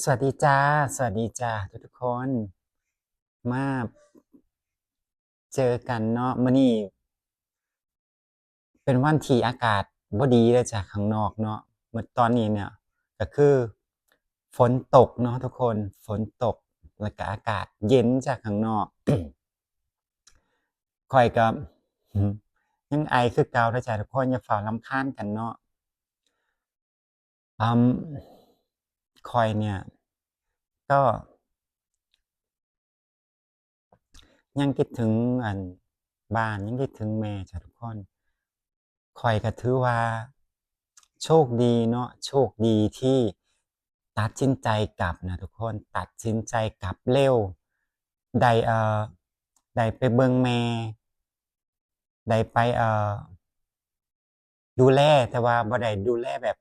สวัสดีจ้า สวัสดีจ้าทุกๆคน มาเจอกันเนาะ มื้อนี้เป็นวันที่อากาศบ่ดีเลยจ้ะ ข้างนอกเนาะ มื้อตอนนี้เนี่ยก็คือฝนตกเนาะทุกคน ฝนตก แล้วก็อากาศเย็นจ้ะข้างนอก ข้อยก็ยังไอคือเก่าเด้อจ้ะทุกคน อย่าฟ้าวรำคาญกันเนาะ อำ ข้อยเนี่ยก็ยังคิดถึง อั่น บ้าน ยังคิดถึงแม่จ้ะทุกคน ข้อยก็ถือว่าโชคดีเนาะ โชคดีที่ตัดสินใจกลับนะทุกคน ตัดสินใจกลับเร็ว ได้ เอ่อ ได้ไปเบิ่งแม่ ได้ไป เอ่อ ดูแล แต่ว่าบ่ได้ดูแลแบบ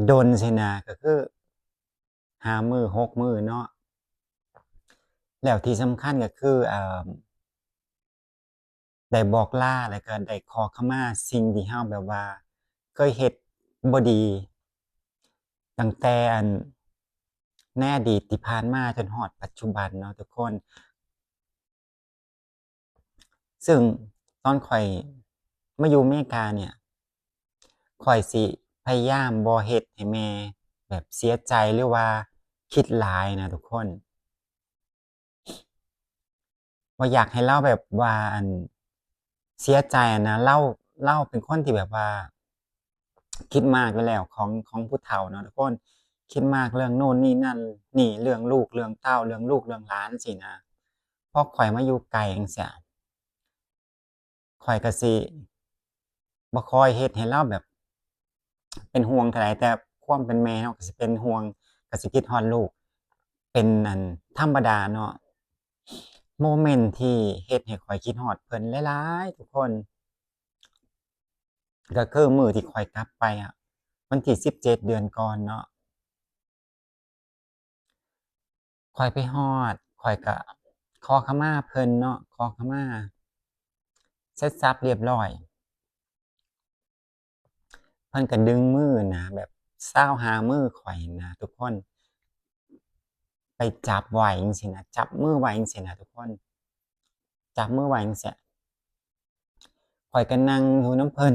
ดนซี้นะ ก็คือห้ามื้อ หกมื้อเนาะ แล้วที่สำคัญก็คือ เอ่อ ได้บอกลา แล้วก็ได้ขอขมาสิ่งที่เฮาแบบว่าเคยเฮ็ดบ่ดี ตั้งแต่ อั่น ในอดีตที่ผ่านมาจนฮอดปัจจุบันเนาะทุกคน ซึ่งตอนข้อยมาอยู่อเมริกาเนี่ย ข้อยสิพยายามบ่เฮ็ดให้แม่แบบเสียใจหรือว่าคิดหลายนะทุกคน บ่อยากให้เลาแบบว่า อั่น เสียใจอะนะ เลา เลาเป็นคนที่แบบว่า คิดมากอยู่แล้ว ของ ของผู้เฒ่าเนาะทุกคน คิดมากเรื่องโน่นนี่นั่นนี่ เรื่องลูกเรื่องเต้า เรื่องลูกเรื่องหลานซี้นะ พอข้อยมาอยู่ไกลจั่งซี้ ข้อยก็สิบ่ค่อยเฮ็ดให้เลาแบบเป็นห่วงเท่าใด แต่ความเป็นแม่เฮาก็สิเป็นห่วง ก็สิคิดฮอดลูก เป็น อั่น ธรรมดาเนาะ โมเมนต์ที่เฮ็ดให้ข้อยคิดฮอดเพิ่นหลายๆ ทุกคน ก็คือมื้อที่ข้อยกลับไปอะ วันที่สิบเจ็ด เดือนก่อนเนาะ ข้อยไปฮอด ข้อยก็ขอขมาเพิ่นเนาะ ขอขมาเสร็จสรรพเรียบร้อย เพิ่นก็ดึงมือนะ แบบซาวหามือข้อยนะทุกคน ไปจับไว้จั่งซี้นะ จับมือไว้จั่งซี้นะทุกคน จับมือไว้จั่งซี้ ข้อยก็นั่งอยู่นำเพิ่น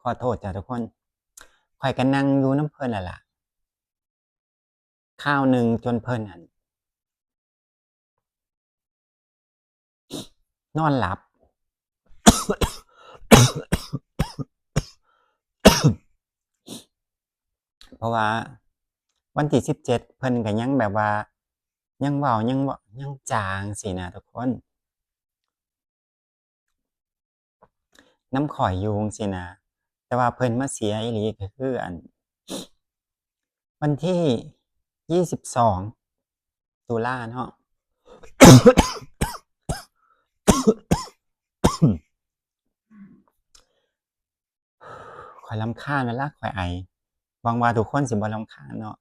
ขอโทษจ้ะทุกคน ข้อยก็นั่งอยู่นำเพิ่นนั่นล่ะ คราวหนึ่งจนเพิ่น อั่น นอนหลับ เพราะว่าวันที่สิบเจ็ด เพิ่นก็ยังแบบว่า ยังเว้า ยังเว้า ยังจ๋าจั่งซี้นะทุกคน นำข้อยอยู่จั่งซี้นะ แต่ว่าเพิ่นมาเสียอีหลีก็คือ อั่น วันที่ยี่สิบสอง ตุลาเนาะ ข้อยรำคาญเวลาข้อยไอ หวังว่าทุกคนสิบ่รำคาญเนาะ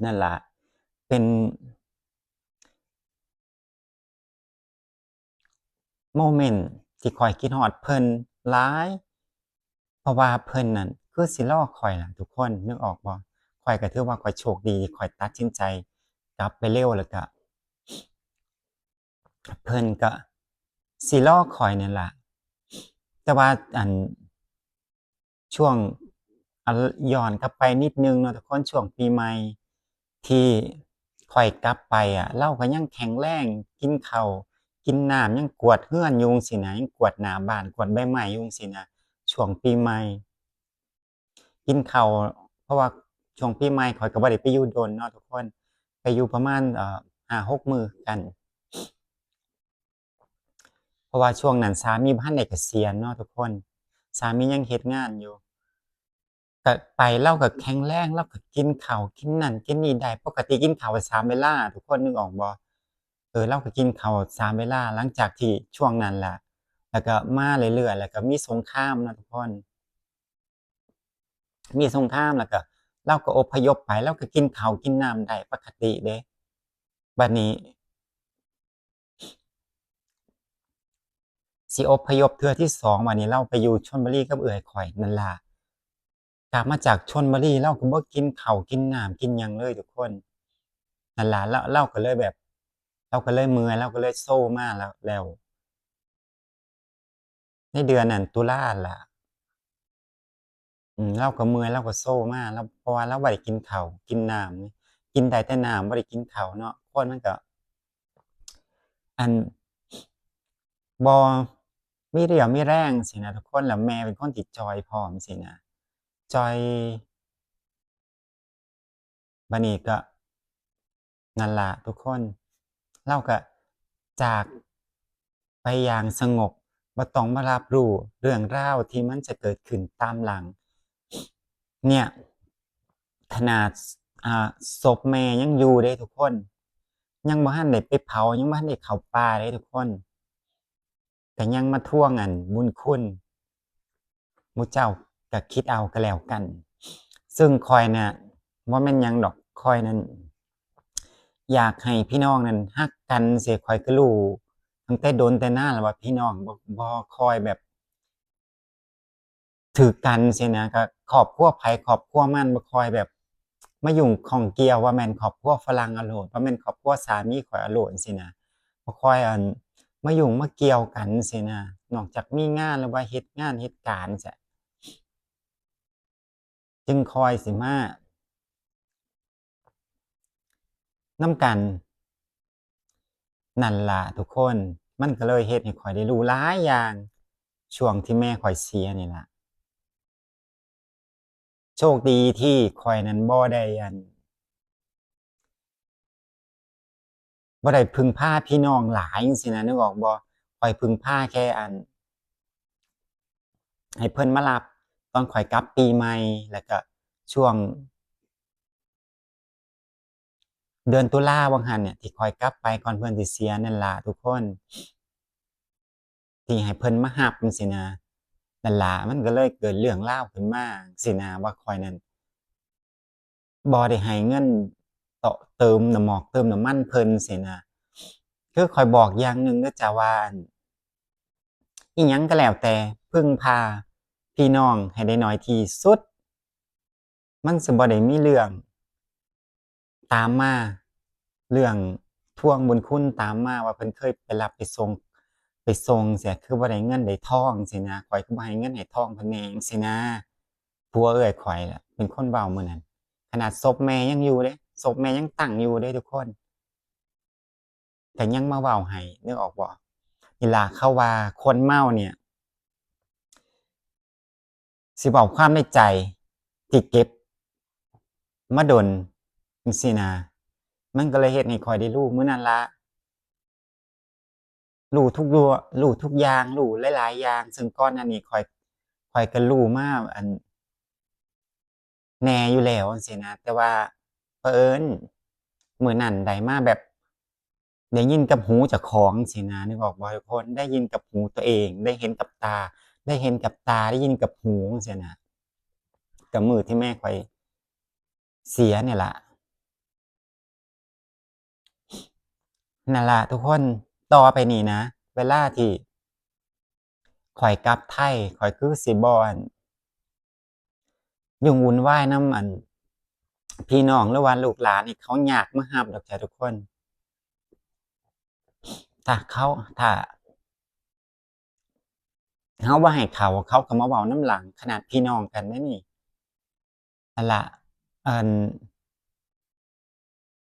นั่นล่ะ เป็นโมเมนต์ที่ข้อยคิดฮอดเพิ่นหลาย เพราะว่าเพิ่นนั่นคือสิรอข้อยล่ะทุกคน นึกออกบ่? ข้อยก็ถือว่าข้อยโชคดีที่ข้อยตัดสินใจกลับไปเร็ว แล้วก็เพิ่นก็สิรอข้อยนั่นล่ะ แต่ว่า อั่น ช่วง อ่ะ ย้อนกลับไปนิดหนึ่งเนาะทุกคน ช่วงปีใหม่ที่ข้อยกลับไปอะ เลาก็ยังแข็งแรง กินข้าว กินน้ำ ยังกวาดเฮือนอยู่จั่งซี้นะ ยังกวาดหน้าบ้าน กวาดใบไม้อยู่จั่งซี้นะ ช่วงปีใหม่ กินข้าว เพราะว่าช่วงปีใหม่ข้อยก็บ่ได้ไปอยู่โดนเนาะทุกคน ไปอยู่ประมาณ เอ่อ ห้าหกมื้อกัน เพราะว่าช่วงนั้นสามีบ่ทันได้เกษียณเนาะทุกคน สามียังเฮ็ดงานอยู่ ก็ไป เลาก็แข็งแรง เลาก็กินข้าว กินนั่นกินนี่ได้ ปกติกินข้าวสามเวลา ทุกคนนึกออกบ่? เออ เลาก็กินข้าวสามเวลา หลังจากที่ช่วงนั้นล่ะ แล้วก็มาเรื่อยๆ แล้วก็มีสงครามเนาะทุกคน มีสงคราม แล้วก็เลาก็อพยพไป เลาก็กินข้าวกินน้ำได้ปกติเด้ บัดนี้ ຊິອົບພະຍົບເທື່ອທີສອງ ບາດນີ້ລາວໄປຢູ່ຊົນບຸຣີກັບເອື້ອຍຂ້ອຍນັ້ນລະ. ກັບມາຈາກຊົນບຸຣີ ລາວກໍບໍ່ກິນເຂົ້າກິນນ້ຳກິນຫຍັງເລີຍທຸກຄົນ ນັ້ນລະ. ລາວ ລາວກໍເລີຍແບບ ລາວກໍເລີຍເມື່ອຍ ລາວກໍເລີຍໂຊມາ ແລ້ວ ແລ້ວໃນເດືອນນັ້ນ ຕຸລາຫັ້ນລະ ອືມ ລາວກໍເມື່ອຍ ລາວກໍໂຊມາ ລາວ ເພາະວ່າລາວບໍ່ໄດ້ກິນເຂົ້າກິນນ້ຳ ກິນໄດ້ແຕ່ນ້ຳ ບໍ່ໄດ້ກິນເຂົ້າເນາະ. ຄົນມັນກໍ ອັນ ບໍ່ມີເຫรี่ยวມີແຮງຊີ້ນະທຸກຄົນ ແລ້ວແມ່ເປັນຄົນທີ່ຈ່ອຍພ້ອມຊີ້ນະ ຈ່ອຍ ບາດນີ້ກໍ ນັ້ນລະທຸກຄົນ ລາວກໍຈາກໄປຢ່າງສະຫງົບ ບໍ່ຕ້ອງມາຮັບຮູ້ເລື່ອງລາວທີ່ມັນຈະເກີດຂຶ້ນຕາມຫຼັງ. ເນີ້ຍ ຂະໜາດ ອ່າ ສົບແມ່ຍັງຢູ່ເດ້ທຸກຄົນ ຍັງບໍ່ທັນໄດ້ໄປເຜົາ ຍັງບໍ່ທັນໄດ້ເຂົ້າປ່າເດ້ທຸກຄົນ ກໍຍັງມາທວງ ອັນ ບຸນຄຸນ ໝູ່ເຈົ້າກໍຄິດເອົາກໍແລ້ວກັນ. ເຊິ່ງຂ້ອຍນະ ບໍ່ແມ່ນຫຍັງດອກ ຂ້ອຍນັ້ນຢາກໃຫ້ພີ່ນ້ອງນັ້ນຮັກກັນເສຍ. ຂ້ອຍກໍຮູ້ຕັ້ງແຕ່ດົນແຕ່ນານແລ້ວວ່າພີ່ນ້ອງບໍ່ ບໍ່ຄ່ອຍແບບຖືກກັນຊີ້ນະ ກໍຄອບຄົວໃຜຄອບຄົວມັນ ບໍ່ຄ່ອຍແບບມາຫຍຸ້ງຂ້ອງກ່ຽວ ວ່າແມ່ນຄອບຄົວຝຣັ່ງເອົາໂລດ ວ່າແມ່ນຄອບຄົວສາມີຂ້ອຍເອົາໂລດຊີ້ນະ ບໍ່ຄ່ອຍ ອັນ ມາຫຍຸ້ງມາກ່ຽວກັນຊີ້ນະ ນອກຈາກມີງານ ຫຼືວ່າເຮັດງານເຮັດການຊີ້ ຈຶ່ງຄ່ອຍຊິມານຳກັນ. ນັ້ນລະທຸກຄົນ ມັນກໍເລີຍເຮັດໃຫ້ຂ້ອຍໄດ້ຮູ້ຫຼາຍຢ່າງ ຊ່ວງທີ່ແມ່ຂ້ອຍເສຍນີ້ລະ. ໂຊກດີທີ່ຂ້ອຍນັ້ນບໍ່ໄດ້ ອັນ ບໍ່ໄດ້ເພິ່ງພາພີ່ນ້ອງຫຼາຍຈັ່ງຊີ້ນະ ນຶກອອກບໍ່? ຂ້ອຍເພິ່ງພາແຄ່ ອັນ ໃຫ້ເພິ່ນມາຮັບຕອນຂ້ອຍກັບປີໃໝ່ ແລ້ວກະຊ່ວງເດືອນຕຸລາຫວ່າງຫັ້ນເນຍ ທີ່ຂ້ອຍກັບໄປກ່ອນເພິ່ນຊິເສຍນັ້ນລະທຸກຄົນ ທີ່ໃຫ້ເພິ່ນມາຮັບຈັ່ງຊີ້ນະ. ນັ້ນລະ ມັນກໍເລີຍເກີດເລື່ອງລາວຂຶ້ນມາຈັ່ງຊີ້ນະ ວ່າຂ້ອຍນັ້ນ ບໍ່ໄດ້ໃຫ້ເງິນເຕາະເຕີມນ້ຳໝອກເຕີມນ້ຳມັນເພິ່ນຊີ້ນະ. ຄືຂ້ອຍບອກຢ່າງໜຶ່ງເດີຈ້າວ່າ ອັນ ອີ່ຫຍັງກໍແລ້ວແຕ່ ເພິ່ງພາພີ່ນ້ອງໃຫ້ໄດ້ໜ້ອຍທີ່ສຸດ ມັນຊິບໍ່ໄດ້ມີເລື່ອງຕາມມາ ເລື່ອງທວງບຸນຄຸນຕາມມາ ວ່າເພິ່ນເຄີຍໄປຮັບໄປສົ່ງ ໄປສົ່ງເສຍ ຄືບໍ່ໄດ້ເງິນໄດ້ທອງຊີ້ນະ. ຂ້ອຍຄືບໍ່ໃຫ້ເງິນໃຫ້ທອງເພິ່ນແດ່ຊີ້ນະ. ຜົວເອື້ອຍຂ້ອຍລະເປັນຄົນເວົ້າມື້ນັ້ນ ຂະໜາດສົບແມ່ຍັງຢູ່ເດ້ ສົບແມ່ຍັງຕັ້ງຢູ່ເດ້ທຸກຄົນ ກໍຍັງມາເວົ້າໃຫ້ ນຶກອອກບໍ່? ນີ້ລະ ເຂົາວ່າຄົນເມົາເນີ້ຍ ຊິເວົ້າຄວາມໃນໃຈທີ່ເກັບມາດົນຈັ່ງຊີ້ນະ. ມັນກໍເລີຍເຮັດໃຫ້ຂ້ອຍໄດ້ຮູ້ມື້ນັ້ນລະ ຮູ້ທຸກ ຮູ້ທຸກຢ່າງ ຮູ້ຫຼາຍໆຢ່າງ ເຊິ່ງກ່ອນໜ້ານີ້ຂ້ອຍ ຂ້ອຍກໍຮູ້ມາ ອັນ ແດ່ຢູ່ແລ້ວຈັ່ງຊີ້ນະ ແຕ່ວ່າປະເອີນມື້ນັ້ນໄດ້ມາແບບ ໄດ້ຍິນກັບຫູເຈົ້າຂອງຊີ້ນະ ນຶກອອກບໍ່ທຸກຄົນ? ໄດ້ຍິນກັບຫູຕົວເອງ ໄດ້ເຫັນກັບຕາ ໄດ້ເຫັນກັບຕາ ໄດ້ຍິນກັບຫູຈັ່ງຊີ້ນະ ກັບມື້ທີ່ແມ່ຂ້ອຍເສຍນີ້ລະ. ນັ້ນລະທຸກຄົນ ຕໍ່ໄປນີ້ນະ ເວລາທີ່ຂ້ອຍກັບໄທ ຂ້ອຍຄືຊິບໍ່ ອັນ ຫຍຸ້ງວຸ່ນວາຍນຳ ອັນ ພີ່ນ້ອງ ຫຼືວ່າລູກຫຼານໃຫ້ເຂົາຍາກມາຮັບດອກຈ້າທຸກຄົນ. ຖ້າເຂົາ ຖ້າ ເຮົາບໍ່ໃຫ້ເຂົາ ເຂົາກໍມາເວົ້ານຳຫຼັງ ຂະໜາດພີ່ນ້ອງກັນເດ້ນີ້. ຫັ້ນລະ ອັນ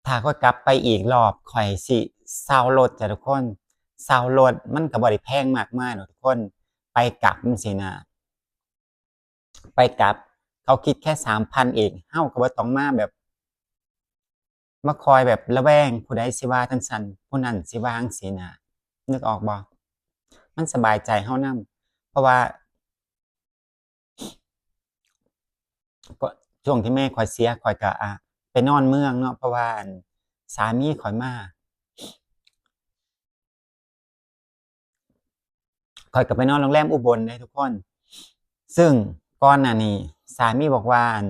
ຖ້າຂ້ອຍກັບໄປອີກລອບ ຂ້ອຍຊິເຊົ່າລົດຈ້າທຸກຄົນ. ເຊົ່າລົດມັນກໍບໍ່ໄດ້ແພງມາກມາຍດອກທຸກຄົນ ໄປກັບຈັ່ງຊີ້ນະ. ໄປກັບ ເຂົາຄິດແຄ່ສາມພັນເອງ ເຮົາກໍບໍ່ຕ້ອງມາແບບ ມາຄອຍແບບລະແວງ ຜູ້ໃດຊິວ່າຈັ່ງຊັ້ນ ຜູ້ນັ້ນຊິວ່າຈັ່ງຊີ້ນະ ນຶກອອກບໍ່? ມັນສະບາຍໃຈເຮົານຳ ເພາະວ່າ ກໍຊ່ວງທີ່ແມ່ຂ້ອຍເສຍ ຂ້ອຍກໍ ອ່າ ໄປນອນເມືອງເນາະ ເພາະວ່າ ອັນ ສາມີຂ້ອຍມາ ຂ້ອຍກໍໄປນອນໂຮງແຮມອຸບົນເດ້ທຸກຄົນ. ເຊິ່ງກ່ອນໜ້ານີ້ສາມີບອກວ່າ ອັນ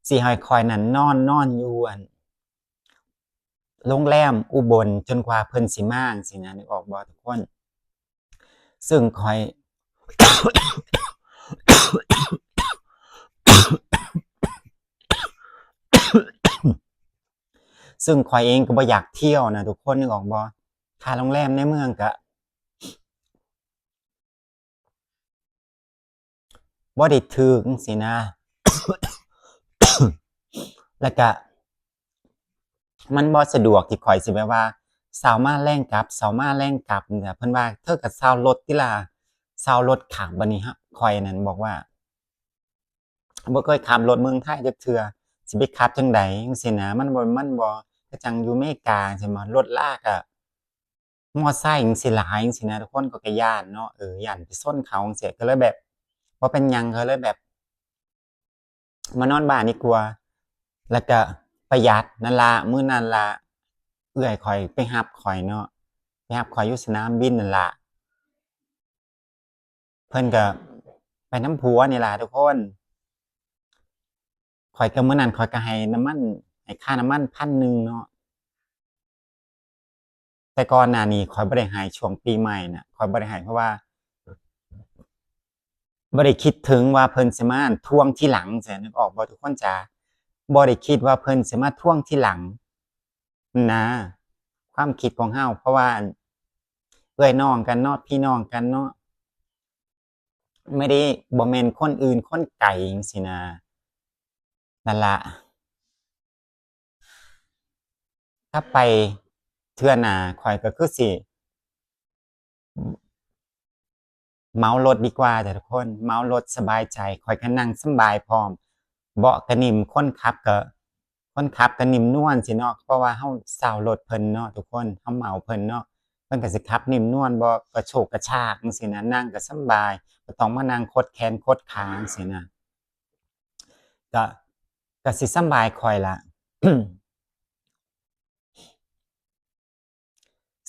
ຊິໃຫ້ຂ້ອຍນັ້ນນອນ ນອນຢູ່ ອັນ ໂຮງແຮມອຸບົນຈົນກວ່າເພິ່ນຊິມາ ຈັ່ງຊີ້ນະ ນຶກອອກບໍ່ທຸກຄົນ? ຊຶ່ງຂ້ອຍ ຊຶ່ງຂ້ອຍເອງກໍບໍ່ຢາກທ່ຽວນະທຸກຄົນ ນຶກອອກບໍ່? ຄ່າໂຮງແຮມໃນເມືອງກະ ບໍ່ໄດ້ຖືກຈັ່ງຊີ້ນະ ແລ້ວກະມັນບໍ່ສະດວກທີ່ຂ້ອຍຊິແບບວ່າເຊົ້າມາແລງກັບ ເຊົ້າມາແລງກັບນີ້ນະ. ເພິ່ນວ່າເທີກໍເຊົ່າລົດຕິລະ ເຊົ່າລົດຂັບ. ບັດນີ້ ຂ້ອຍນັ້ນບອກວ່າ ບໍ່ເຄີຍຂັບລົດເມືອງໄທຈັກເທື່ອ ຊິໄປຂັບຈັ່ງໃດຈັ່ງຊີ້ນະ. ມັນບໍ່ ມັນບໍ່ ຄືຈັ່ງຢູ່ເມກາຈັ່ງຊີ້ ລົດລາກະ ມໍໄຊຈັ່ງຊີ້ຫຼາຍຈັ່ງຊີ້ນະທຸກຄົນ ຂ້ອຍກໍຢ້ານເນາະ ເອີ ຢ້ານໄປຊົນເຂົາຈັ່ງຊີ້ ກໍເລີຍແບບບໍ່ເປັນຫຍັງ ກໍເລີຍແບບມານອນບ້ານດີກວ່າ ແລ້ວກໍປະຢັດ. ນັ້ນລະ ມື້ນັ້ນລະ ເອື້ອຍຂ້ອຍໄປຮັບຂ້ອຍເນາະ ໄປຮັບຂ້ອຍຢູ່ສະໜາມບິນນັ້ນລະ ເພິ່ນກໍໄປນຳຜົວນີ້ລະທຸກຄົນ. ຂ້ອຍກໍ ມື້ນັ້ນຂ້ອຍກໍໃຫ້ນ້ຳມັນ ໃຫ້ຄ່ານ້ຳມັນພັນໜຶ່ງເນາະ. ແຕ່ກ່ອນໜ້ານີ້ຂ້ອຍບໍ່ໄດ້ໃຫ້ ຊ່ວງປີໃໝ່ນະ ຂ້ອຍບໍ່ໄດ້ໃຫ້ ເພາະວ່າບໍ່ໄດ້ຄິດເຖິງວ່າເພິ່ນຊິມາທວງທີຫຼັງຊີ້ ນຶກອອກບໍ່ທຸກຄົນຈ໋າ? ບໍ່ໄດ້ຄິດວ່າເພິ່ນຊິມາທວງທີຫຼັງນະ ຄວາມຄິດຂອງເຮົາ ເພາະວ່າ ເອື້ອຍນ້ອງກັນເນາະ ພີ່ນ້ອງກັນເນາະ ບໍ່ໄດ້ ບໍ່ແມ່ນຄົນອື່ນຄົນໄກຈັ່ງຊີ້ນະ. ນັ້ນລະ ຖ້າໄປເທື່ອໜ້າ ຂ້ອຍກໍຄືຊິເໝົາລົດດີກວ່າຈ້ະທຸກຄົນ ເໝົາລົດສະບາຍໃຈ ຂ້ອຍກໍນັ່ງສຳບາຍພ້ອມ ເບາະກໍນິ້ມ ຄົນຂັບກໍ ຄົນຂັບກໍນິ້ມນວນຊີ້ເນາະ ເພາະວ່າເຮົາເຊົ່າລົດເພິ່ນເນາະທຸກຄົນ ເຮົາເໝົາເພິ່ນເນາະ ເພິ່ນກໍຊິຂັບນິ້ມນວນ ບໍ່ກະໂຊກກະຊາກຈັ່ງຊີ້ນະ ນັ່ງກໍສຳບາຍ ບໍ່ຕ້ອງມານັ່ງຂົດແຂນຂົດຂາຈັ່ງຊີ້ນະ ກໍ ກໍຊິສຳບາຍຂ້ອຍລະ.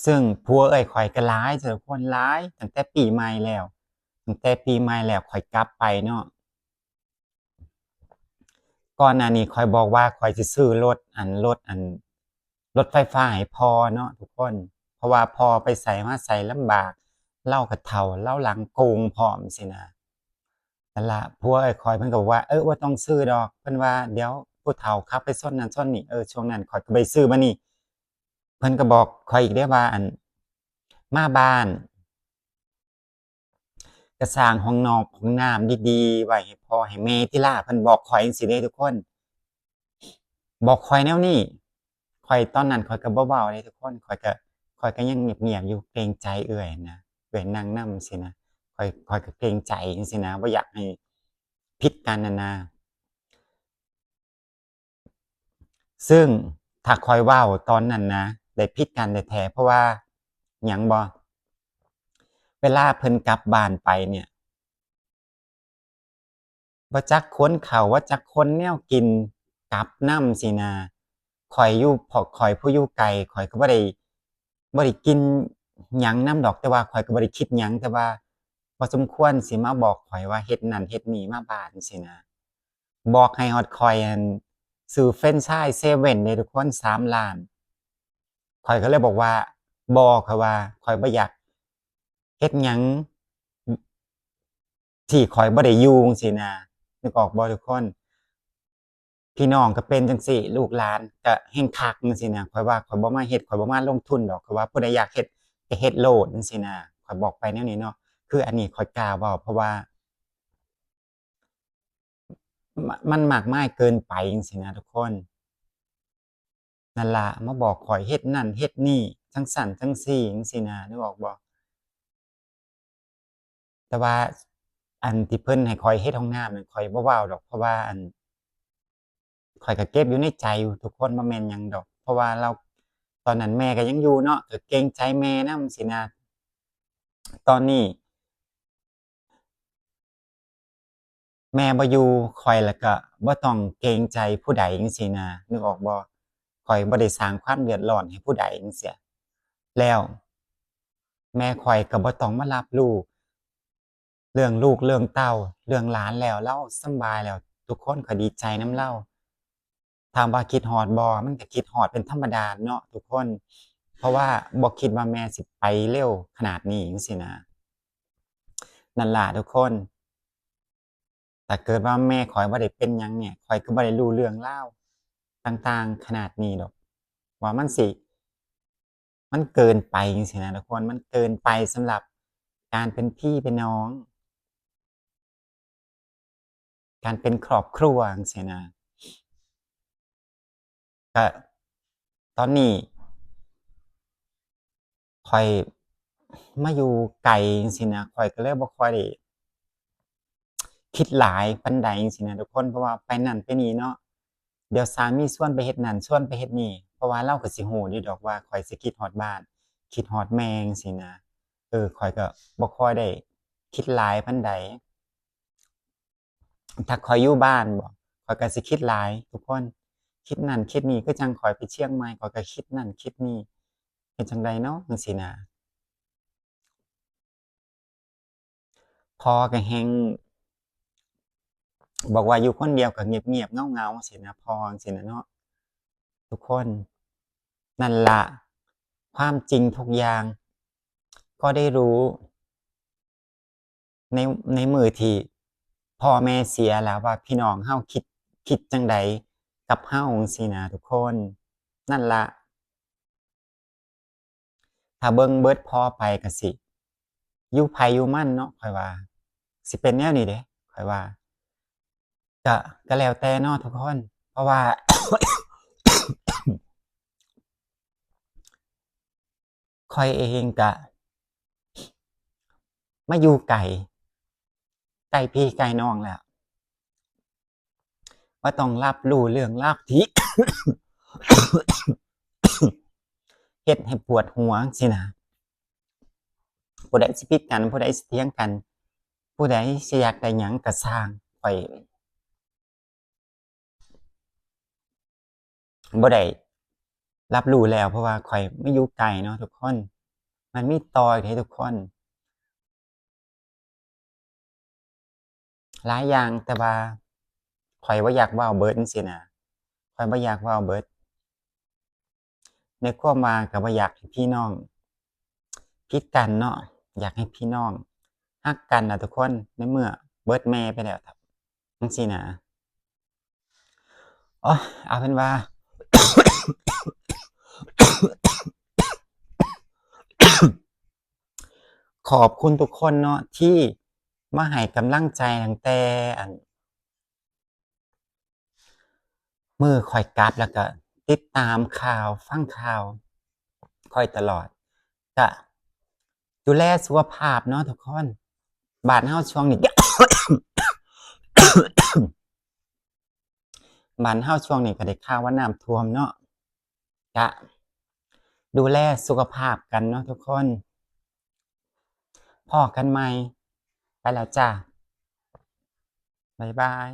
ຊຶ່ງຜົວເອື້ອຍຂ້ອຍກໍຫຼາຍ ທຸກຄົນ ຫຼາຍ ຕັ້ງແຕ່ປີໃໝ່ແລ້ວ ຕັ້ງແຕ່ປີໃໝ່ແລ້ວຂ້ອຍກັບໄປເນາະ. ກ່ອນໜ້ານີ້ຂ້ອຍບອກວ່າຂ້ອຍຊິຊື້ລົດ ອັນ ລົດ ອັນ ລົດໄຟຟ້າໃຫ້ພໍ່ເນາະທຸກຄົນ ເພາະວ່າພໍ່ໄປໃສມາໃສລຳບາກ ລາວກໍເຖົ້າ ລາວຫຼັງໂກ່ງພ້ອມຊີ້ນະ. ນັ້ນລະ ຜົວເອື້ອຍຂ້ອຍເພິ່ນກໍບອກວ່າ ເອີ ບໍ່ຕ້ອງຊື້ດອກ ເພິ່ນວ່າ ດຽວຜູ້ເຖົ້າຂັບໄປຊົນນັ້ນຊົນນີ້ ເອີ ຊ່ວງນັ້ນຂ້ອຍກໍບໍ່ໄດ້ຊື້. ບາດນີ້ເພິ່ນກໍບອກຂ້ອຍອີກເດ້ວ່າ ອັນ ມາບ້ານ ກະສ້າງຫ້ອງນອກຫ້ອງນ້ຳດີໆໄວ້ໃຫ້ພໍ່ໃຫ້ແມ່ຕິລະ ເພິ່ນບອກຂ້ອຍຈັ່ງຊີ້ເດ້ທຸກຄົນ ບອກຂ້ອຍແນວນີ້. ຂ້ອຍ ຕອນນັ້ນຂ້ອຍກໍບໍ່ເວົ້າເດ້ທຸກຄົນ ຂ້ອຍກໍ ຂ້ອຍກໍຍັງງຽບໆຢູ່ ເກງໃຈເອື້ອຍນະ ເອື້ອຍນັ່ງນຳຊີ້ນະ ຂ້ອຍ ຂ້ອຍກໍເກງໃຈຈັ່ງຊີ້ນະ ບໍ່ຢາກໃຫ້ຜິດກັນຫັ້ນນະ. ຊຶ່ງຖ້າຂ້ອຍເວົ້າຕອນນັ້ນນະ ໄດ້ຜິດກັນແທ້ໆ ເພາະວ່າຫຍັງບໍ່ ເວລາເພິ່ນກັບບ້ານໄປເນ່ຍ ບໍ່ຈັກຂົນເຂົ້າ ບໍ່ຈັກຂົນແນວກິນກັບນຳຊີ້ນະ. ຂ້ອຍຢູ່ ພວກຂ້ອຍຜູ້ຢູ່ໄກ ຂ້ອຍກໍບໍ່ໄດ້ ບໍ່ໄດ້ກິນຫຍັງນຳດອກ ແຕ່ວ່າຂ້ອຍກໍບໍ່ໄດ້ຄິດຫຍັງ ແຕ່ວ່າພໍສົມຄວນຊິມາບອກຂ້ອຍວ່າເຮັດນັ້ນເຮັດນີ້ມາບ້ານຊີ້ນະ. ບອກໃຫ້ຮອດຂ້ອຍ ອັນ ຊື້ເຟຣນຊາຍເຊເວັ່ນເດ້ທຸກຄົນ ສາມລ້ານ. ຂ້ອຍກໍເລີຍບອກວ່າ ບໍ່ ຂ້ອຍວ່າ ຂ້ອຍບໍ່ຢາກເຮັດຫຍັງທີ່ຂ້ອຍບໍ່ໄດ້ຢູ່ຈັ່ງຊີ້ນະ ນຶກອອກບໍ່ທຸກຄົນ? ພີ່ນ້ອງກໍເປັນຈັ່ງຊີ້ ລູກຫຼານກໍແຮ່ງຄັກຈັ່ງຊີ້ນະ. ຂ້ອຍວ່າຂ້ອຍບໍ່ມາເຮັດ ຂ້ອຍບໍ່ມາລົງທຶນດອກ ຂ້ອຍວ່າຜູ້ໃດຢາກເຮັດກໍເຮັດໂລດຈັ່ງຊີ້ນະ ຂ້ອຍບອກໄປແນວນີ້ເນາະ. ຄືອັນນີ້ຂ້ອຍກ້າເວົ້າ ເພາະວ່າ ມ- ມັນມາກມາຍເກີນໄປຈັ່ງຊີ້ນະທຸກຄົນ. ນັ້ນລະ ມາບອກຂ້ອຍເຮັດນັ້ນເຮັດນີ້ ຈັ່ງຊັ້ນຈັ່ງຊີ້ຈັ່ງຊີ້ນະ ນຶກອອກບໍ່? ແຕ່ວ່າອັນທີ່ເພິ່ນໃຫ້ຂ້ອຍເຮັດຫ້ອງນ້ຳນັ້ນ ຂ້ອຍບໍ່ເວົ້າດອກ ເພາະວ່າອັນ ຂ້ອຍກໍເກັບຢູ່ໃນໃຈຢູ່ທຸກຄົນ ບໍ່ແມ່ນຫຍັງດອກ ເພາະວ່າລາວ ຕອນນັ້ນແມ່ກໍຍັງຢູ່ເນາະ ກໍເກງໃຈແມ່ນຳຊີ້ນະ. ຕອນນີ້ ແມ່ບໍ່ຢູ່ ຂ້ອຍລະກະບໍ່ຕ້ອງເກງໃຈຜູ້ໃດຈັ່ງຊີ້ນະ ນຶກອອກບໍ່? ຂ້ອຍບໍ່ໄດ້ສ້າງຄວາມເດືອດຮ້ອນໃຫ້ຜູ້ໃດຈັ່ງຊີ້ ແລ້ວແມ່ຂ້ອຍກະບໍ່ຕ້ອງມາຮັບຮູ້ເລື່ອງລູກເລື່ອງເຕົ້າ ເລື່ອງຫຼານແລ້ວ ລາວສຳບາຍແລ້ວ ທຸກຄົນ ຂ້ອຍດີໃຈນຳລາວ. ຖາມວ່າຄິດຮອດບໍ່? ມັນກະຄິດຮອດເປັນທຳມະດາເນາະທຸກຄົນ ເພາະວ່າບໍ່ຄິດວ່າແມ່ຊິໄປເລັວຂະໜາດນີ້ຈັ່ງຊີ້ນະ. ນັ້ນລະທຸກຄົນ. ຖ້າເກີດວ່າແມ່ຂ້ອຍບໍ່ໄດ້ເປັນຫຍັງນີ້ ຂ້ອຍກໍບໍ່ໄດ້ຮູ້ເລື່ອງລາວຕ່າງໆຂະໜາດນີ້ດອກ ວ່າມັນຊິ ມັນເກີນໄປຈັ່ງຊີ້ນະທຸກຄົນ. ມັນເກີນໄປສຳລັບການເປັນພີ່ເປັນນ້ອງ ການເປັນຄອບຄົວຈັ່ງຊີ້ນະ. ກະຕອນນີ້ຂ້ອຍມາຢູ່ໄກຈັ່ງຊີ້ນະ ຂ້ອຍກໍເລີຍບໍ່ຄ່ອຍໄດ້ຄິດຫຼາຍປານໃດຈັ່ງຊີ້ນະທຸກຄົນ. ເພາະວ່າໄປນັ້ນໄປນີ້ເນາະ ດຽວສາມີຊວນໄປເຮັດນັ້ນ ຊວນໄປເຮັດນີ້ ເພາະວ່າລາວກໍຊິຮູ້ຢູ່ດອກວ່າຂ້ອຍຊິຄິດຮອດບ້ານ ຄິດຮອດແມ່ຈັ່ງຊີ້ນະ. ເອີ ຂ້ອຍກໍບໍ່ຄ່ອຍໄດ້ຄິດຫຼາຍປານໃດ. ຖ້າຂ້ອຍຢູ່ບ້ານບໍ ຂ້ອຍກໍຊິຄິດຫຼາຍທຸກຄົນ ຄິດນັ້ນຄິດນີ້. ຄືຈັ່ງຂ້ອຍໄປຊຽງໃໝ່ ຂ້ອຍກໍຄິດນັ້ນຄິດນີ້ ເຮັດຈັ່ງໃດເນາະ ຈັ່ງຊີ້ນະ. ພໍ່ກໍແຮ່ງບອກວ່າຢູ່ຄົນດຽວກໍງຽບໆເຫງົາໆ ຊີ້ນະ ພໍ່ຈັ່ງຊີ້ນະເນາະທຸກຄົນ. ນັ້ນລະ ຄວາມຈິງທຸກຢ່າງກໍໄດ້ຮູ້ ໃນ ໃນມື້ທີ່ພໍ່ແມ່ເສຍແລ້ວ ວ່າພີ່ນ້ອງເຮົາຄິດ ຄິດຈັ່ງໃດກັບເຮົາຈັ່ງຊີ້ນະທຸກຄົນ. ນັ້ນລະ ຖ້າເບິ່ງເບິດພໍໄປກໍຊິຢູ່ໃຜຢູ່ມັນເນາະ ຂ້ອຍວ່າ ຊິເປັນແນວນີ້ເດ້ ຂ້ອຍວ່າ. ກະ ກະແລ້ວແຕ່ເນາະທຸກຄົນ ເພາະວ່າ ຂ້ອຍເອງກະມາຢູ່ໄກ ໃກ້ພີ່ໃກ້ນ້ອງແລ້ວ ວ່າຕ້ອງຮັບຮູ້ເລື່ອງລາວທີ່ ເຮັດໃຫ້ປວດຫົວຊີ້ນະ. ຜູ້ໃດຊິຜິດກັນ ຜູ້ໃດຊິຖຽງກັນ ຜູ້ໃດຊິຢາກໄດ້ຫຍັງກໍຊ່າງ ຂ້ອຍ ບໍ່ໄດ້ຮັບຮູ້ແລ້ວ ເພາະວ່າຂ້ອຍມາຢູ່ໄກເນາະທຸກຄົນ. ມັນມີຕໍ່ອີກເດ້ທຸກຄົນ ຫຼາຍຢ່າງ ແຕ່ວ່າຂ້ອຍບໍ່ຢາກເວົ້າເບິດຈັ່ງຊີ້ນະ ຂ້ອຍບໍ່ຢາກເວົ້າເບິດ. ໃນຄວາມວ່າກໍບໍ່ຢາກໃຫ້ພີ່ນ້ອງຜິດກັນເນາະ ຢາກໃຫ້ພີ່ນ້ອງຮັກກັນນະທຸກຄົນ ໃນເມື່ອເບິດແມ່ໄປແລ້ວ ຈັ່ງຊີ້ນະ. ໂອ້ຍ ເອົາເປັນວ່າ ຂອບຄຸນທຸກຄົນເນາະ ທີ່ມາໃຫ້ກຳລັງໃຈຕັ້ງແຕ່ ອັນ ມື້ຂ້ອຍກັບ ແລ້ວກະຕິດຕາມຂ່າວ ຟັງຂ່າວຂ້ອຍຕະຫຼອດ. ກະດູແລສຸຂະພາບເນາະທຸກຄົນ. ບ້ານເຮົາຊ່ວງນີ້ ບ້ານເຮົາຊ່ວງນີ້ກໍໄດ້ຂ່າວວ່ານ້ຳຖ້ວມເນາະ. ກະດູແລສຸຂະພາບກັນເນາະທຸກຄົນ. ພໍ້ກັນໃໝ່. ໄປແລ້ວຈ້າ. ບາຍບາຍ.